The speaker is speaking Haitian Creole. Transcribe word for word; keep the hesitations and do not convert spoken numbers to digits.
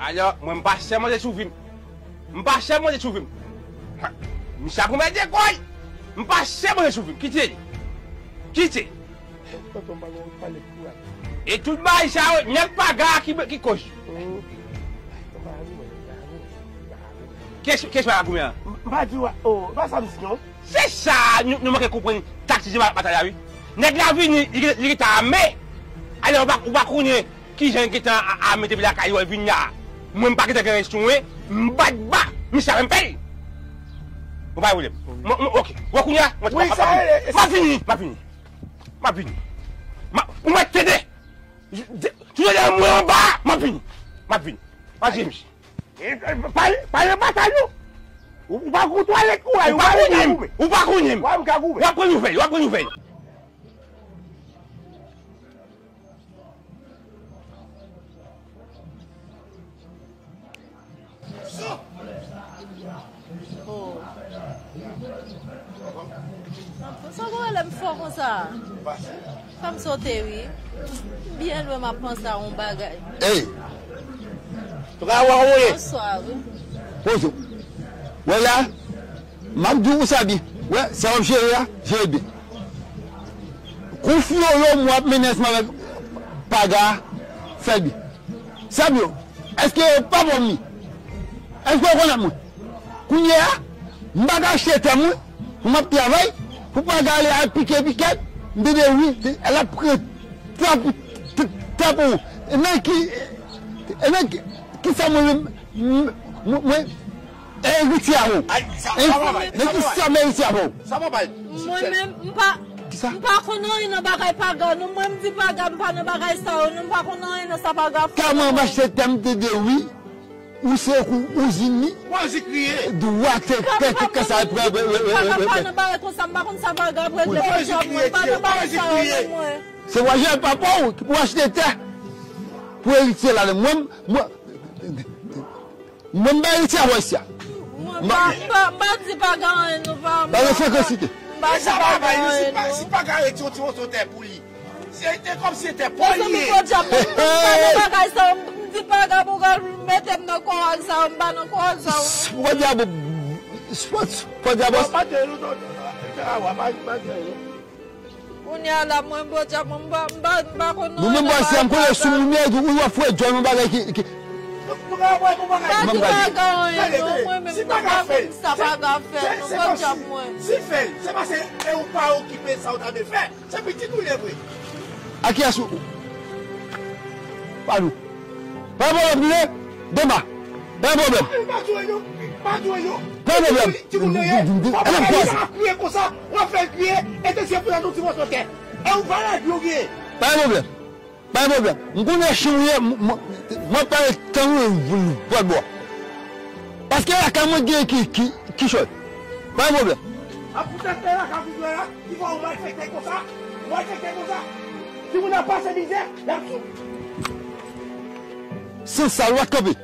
Alò, mwen m pa chè manje sou vi m. M pa chè manje sou vi m. Misye ap remède kò l. M pa chè manje sou vi m. Kite li. Kite. Tonton, m pa gen pale pou la. E tout bagay sa yo, nèg Paga ki, ki koz. Kiyès, kiyès Paga goumen an? M pa di w, oh, pa sa m di non. Se sa, nou, nou manke konprann taktik de batay la, wi. Nèg la vini, li, li gentan ame. Alò, ou pa, ou pa konnen kijan li gentan a, ame depi lakay yo, li vin la. Mwen, m pa gentan gen res sou mwen, m bat ba, misye ap fè m pèy. Bon, pa gen pwoblèm. Mwen, mwen, ok. Wè kounye a, mwen, wi, m ap, sa m ap vini. M ap vini, m ap vini. M ap vini. M ap, ou mèt tande. Tou lè mwen anba, m ap vini. M ap vini. Pase misye. E, e, pale, pale batay nou. Ou, ou pa gon twalèt ou wè, ou pa konnen m. Ou pa konnen m. W ap pran nouvèl, w ap pran nouvèl. Oh. Sa pou wè lè m fò konsa? Sa m sote wi. M byen lwen m ap panse a yon bagay. Ey! Bonswa wi. Poze w. Wè la, m ap di w sa byen. Wè, sa w ap jere a, jere byen. Kou fyolo m w ap mennen ansanm avèk Paga, fè l byen. Sa m yo, èske yo pa bon mi? Èske yo konn ap mwen? Kounye a, m pa ka achte tè m wi, pou m ap travay, pou Paga ale al pike pikèt, m tande wi, l ap pran tè pou, tè pou. E nan ki, e nan ki, ki sa mwen menm, mwen, mwen, Eritye avè w. Ay, sa, sa pa bay, men sa ki pa bay. Sa m eritye avè w? Sa pa bay. Mwen menm, m pa, kisa? M pa konn anyen nan bagay Paga, non. Mwen, m di Paga, m pa nan bagay sa yo, non. M pa konn anyen nan sa Paga fè. Kòman m achte tè m tande wi? Ou se kou ouzin li? Dwat, tè, tè, tè, sa, Paga pa nan bagay konsa, m pa konn sa Paga ap regle. Mwen pa nan bagay sa yo, non, mwen. Se wajan papa w ki pou achte tè pou eritye la, mwen, mwen, Mwen, m pa eritye avè w isi a. Mwen, m pa, m pa, m pa di Paga anyen, non, pa, m pa, m pa di Paga anyen, non. Si Paga rete yon ti moso tè pou li, se te kòm se tè pa w li ye. Mezanmi, podyab, mwen, mwen, m pa nan bagay sa yo, m di Paga pou pral mete m nan kòwag sa yo, m pa nan kòwag sa yo. Podyab, podyab. Pa, pa, pa, pa, pa, pa, pa, pa, Kounye a la, mwen, podyab, mwen, m pa, m pa, m pa konn anyen nan bagay sa. Nou menm bò isi a, m konnen sou moun yo, ou w ap fouye djòl yon bagay ki, ki. M pa di Paga anyen, non, mwen menm, m pa konn sa Paga fè, non, podyab mwen. Si fè l, se paske e ou pa okipe sa ou ta dwe fè. Se pitit ou ye vre. A kiyès ou? Pa nou. Pa gen pwoblèm, tande? Dema. Pa gen pwoblèm. Pa gen pwoblèm. Timoun nan ye. Papa li ap kriye konsa, w ap fè l kriye, e te se pou nan yon ti moso tè. E ou pa lage yo gen. Pa gen pwoblèm. Pa gen pwoblèm. M konnen chan ou ye, m, m, m ap pale tan ou vòt bò. Paske lakay mwen gen ki, ki, kichòy. Pa gen pwoblèm. A poutèt lakay ou la, ki fè ou malfekte konsa, malfekte konsa. Timoun nan pase mizè, l ap sou. San sal, w ap kanpe.